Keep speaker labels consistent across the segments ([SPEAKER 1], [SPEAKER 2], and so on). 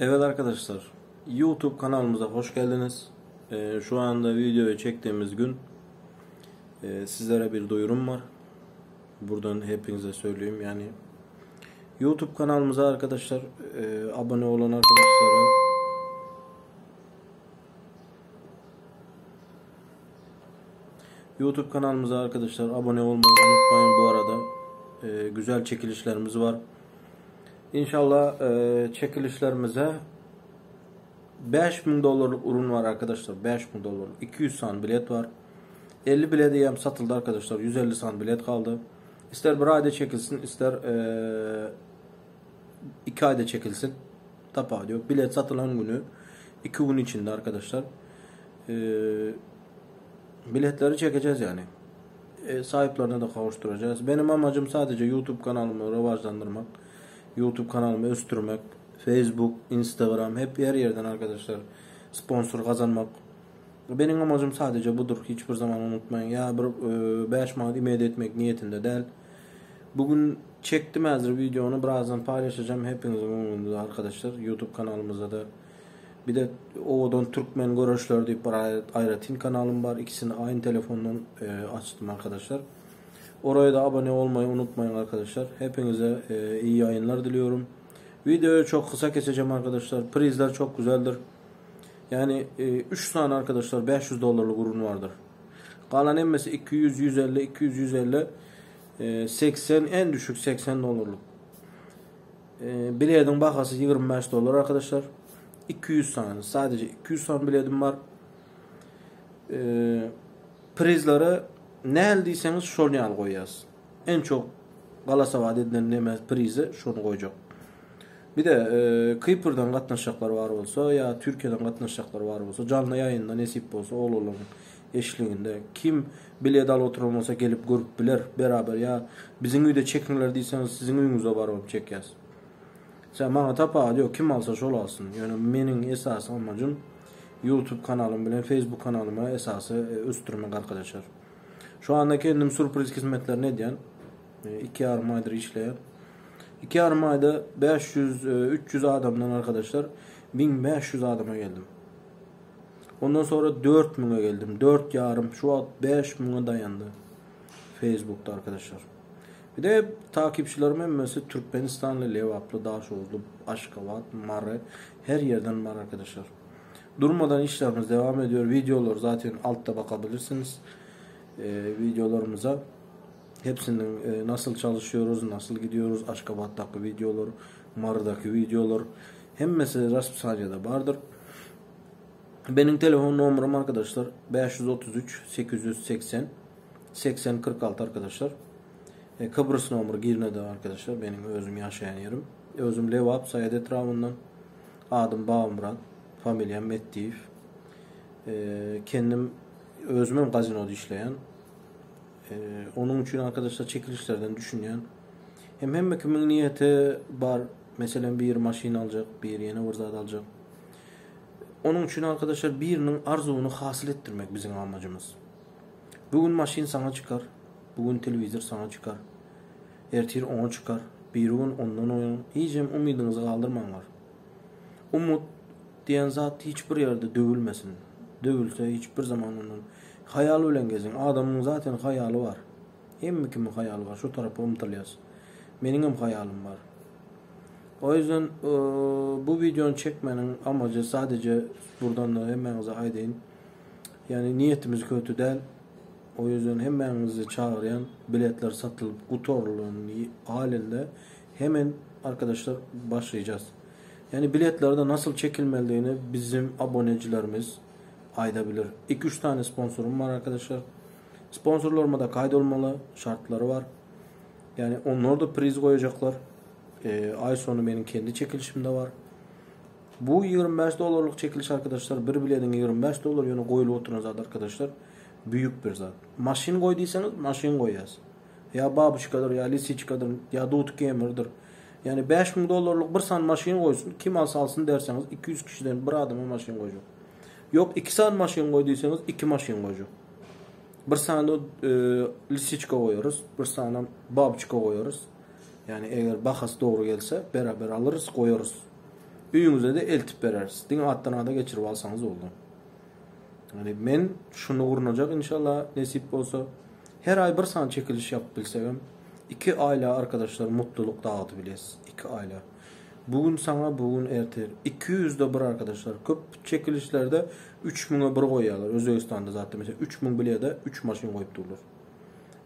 [SPEAKER 1] Evet arkadaşlar, YouTube kanalımıza hoş geldiniz. Ee, şu anda videoyu çektiğimiz gün e, sizlere bir duyurum var. Buradan hepinize söyleyeyim yani YouTube kanalımıza arkadaşlar e, abone olan arkadaşlara YouTube kanalımıza arkadaşlar abone olmayı unutmayın bu arada. E, güzel çekilişlerimiz var. İnşallah e, çekilişlerimize 5000 dolarlık ürün var arkadaşlar. 5000 dolarlık. 200 san bilet var. 50 bilet hem satıldı arkadaşlar. 150 san bilet kaldı. İster bir ayda çekilsin, ister e, 2 ayda çekilsin. Tapa diyor. Bilet satılan günü 2 gün içinde arkadaşlar. E, biletleri çekeceğiz yani. E, sahiplerine de kavuşturacağız. Benim amacım sadece YouTube kanalımı revaçlandırmak. YouTube kanalımı östürmek. Facebook, Instagram hep her yerden arkadaşlar sponsor kazanmak. Benim amacım sadece budur. Hiçbir zaman unutmayın. Ya bir 5 manat ümit etmek niyetinde değil. Bugün çektim hazır videonu. Birazdan paylaşacağım hepinizin önünde arkadaşlar. YouTube kanalımızda da bir de Ovadan Türkmen Görüşler deyip bir ayrıtin kanalım var. İkisini aynı telefondan e, açtım arkadaşlar. Oraya da abone olmayı unutmayın arkadaşlar. Hepinize e, iyi yayınlar diliyorum. Videoyu çok kısa keseceğim arkadaşlar. Prizler çok güzeldir. Yani 3 tane arkadaşlar 500 dolarlık ürün vardır. Kalan emmesi 200, 150, 200, 150, e, 80 en düşük 80 dolarlık. E, biletin bahası 25 dolar arkadaşlar. 200 tane sadece 200 tane biletim var. E, prizleri ne eldiyseniz şonu al koyacağız. En çok Galasavat edilen neme prizi şunu koyacak. Bir de e, Kıbrıs'tan gatnaşacaklar var olsa ya Türkiye'den gatnaşacaklar var olsa canlı yayında nesip olsa oğlunun eşliğinde kim bilet al oturan olsa gelip görüp biler beraber ya bizim uyda çekinler diyseniz sizin uyunuza varıp çekeceğiz. Sen bana tapa diyor kim alsa şol alsın. Yani benim esas amacım YouTube kanalım bilen Facebook kanalıma esası e, östürmek arkadaşlar. Şu anda kendim sürpriz hizmetler ne diyen? E, iki yarım aydır işleyen. İki yarım ayda 500 300 e, adamdan arkadaşlar 1500 adama geldim. Ondan sonra 4000'e geldim. 4 yarım şu an 5000'e dayandı. Facebook'ta arkadaşlar. Bir de takipçilerim hemmesi Türkmenistanlı, Levaplı, Daşoğuzlu, Aşkabat, Mare her yerden var arkadaşlar. Durmadan işlerimiz devam ediyor. Videolar zaten altta bakabilirsiniz. Ee, videolarımıza. Hepsinin e, nasıl çalışıyoruz, nasıl gidiyoruz, Aşkabat'taki videolar, Marı'daki videolar hemmesi Raspsaniye'de vardır. Benim telefon numaram arkadaşlar 533 880 80 46 arkadaşlar. E, Kıbrıs numarı Girne'de arkadaşlar. Benim özüm yaşayan yerim. Özüm Levap, Sayad etrafından. Adım Bağımran. Familyam Metdiyev. E, kendim özümüm gazinoda işleyen. E, onun için arkadaşlar çekilişlerden düşünüyen. Hem hem kimin niyeti var. Mesela bir maşin alacak, bir yeni vırzat alacak. Onun için arkadaşlar birinin arzunu hasıl ettirmek bizim amacımız. Bugün maşin sana çıkar. Bugün televizor sana çıkar. Ertir ona çıkar. Bir gün ondan oyun. İyice umidinizi kaldırmanlar. Umut diyen zat hiçbir yerde dövülmesin. Dövülse hiçbir zaman onun hayal bilen gezin. Adamın zaten hayali var. Hem kimin hayali var. Şu tarafa umtılıyız. Benim hem hayalim var. O yüzden e, bu videonu çekmenin amacı sadece buradan da hemmenize aydın. Yani niyetimiz kötü değil. O yüzden hemmenizi çağıran biletler satılıp kutorluğun halinde hemen arkadaşlar başlayacağız. Yani biletlerde nasıl çekilmeliğini bizim abonecilerimiz aydabilir. 2-3 tane sponsorum var arkadaşlar. Sponsorlarıma da kaydolmalı şartları var. Yani onlar da priz koyacaklar. E, ay sonu benim kendi çekilişimde var. Bu 25 dolarlık çekiliş arkadaşlar. Bir biletin 25 dolar yönü koyulu oturun zaten arkadaşlar. Büyük bir zat. Maşin koyduysanız maşin koyacağız. Ya babuçkadır ya lisiçkadır ya Dut Gamer'dır. Yani 5000 dolarlık bir san maşin koysun. Kim alsa alsın derseniz 200 kişiden bir adama maşin koyacak. Yok 2 san maşin koyduysanız 2 maşin koyacak. Bir tane e, lisiçka koyuyoruz. Bir tane babuçka koyuyoruz. Yani eğer bahası doğru gelse beraber alırız koyarız. Öýüňize-de eltip bereris. Diňe atdan ada geçirip alsaňyz boldy. Yani men şuny gurnajak inşallah nesip bolsa. Her ay bir sany çekiliş yapyp bilsegem iki aýla arkadaşlar mutluluk dağıtyp bilýäs. Iki aýla. Bu gün sana bu gün ertir. 200 de bir arkadaşlar. Köp çekilişlerde 3000'e bir goýýarlar. Özbekistanda zaten mesela 3000 bilede 3 maşyn goýup durlar.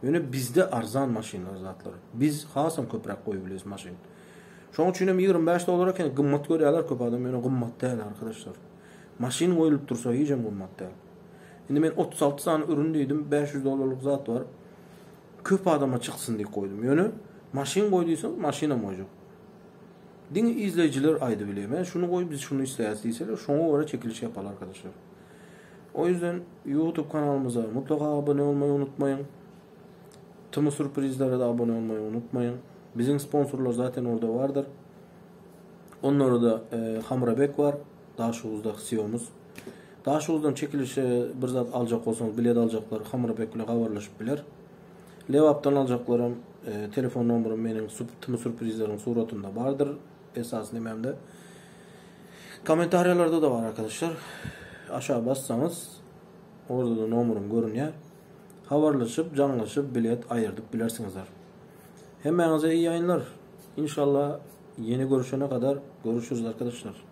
[SPEAKER 1] Ýöne bizde arzan maşynlar zatlar. Biz hasam köpräk goýup bilýäs maşyn. Şonuň üçin hem 25 dollar eken gymmat görýärler köp adam. Ýöne gymmat däl arkadaşlar. Maşyn goýulyp dursa hiç hem gymmat däl. Indi men 36 sany ürün diýdim, 500 dollarlyk zat bar. Köp adama çyksyn diýip goýdum. Ýöne maşyn goý diýseň, maşynam goýjak. Diňe izleýjiler aýdy bilýär. Men şuny goý, biz şuny isleýäs diýseler, şoňa görä çekiliş ýapaly arkadaşlar. O yüzden YouTube kanalymyza mutlaka abone olmayı unutmayın. Tüm sürprizlere de abone olmayı unutmayın. Bizim sponsorlar zaten orada vardır. Onlara da e, Hamrabek var. Daşoguzda CEO'muz. Daşoguzdan çekilişe bir zat alacak olsanız bilet alacaklar Hamrabek ile habarlaşıp biler. Lebapdan alacaklarım e, telefon numaram benim tüm sürprizlerin suratında vardır. Esas nememde. Kommentariyalarda da var arkadaşlar. Aşağı bassanız orada da numaram görünýär. Habarlaşyp, jaňlaşyp bilet ayırdıp bilersiňizler. Hemmäňize iyi ýayynlar. İnşallah yeni görüşene kadar görüşürüz arkadaşlar.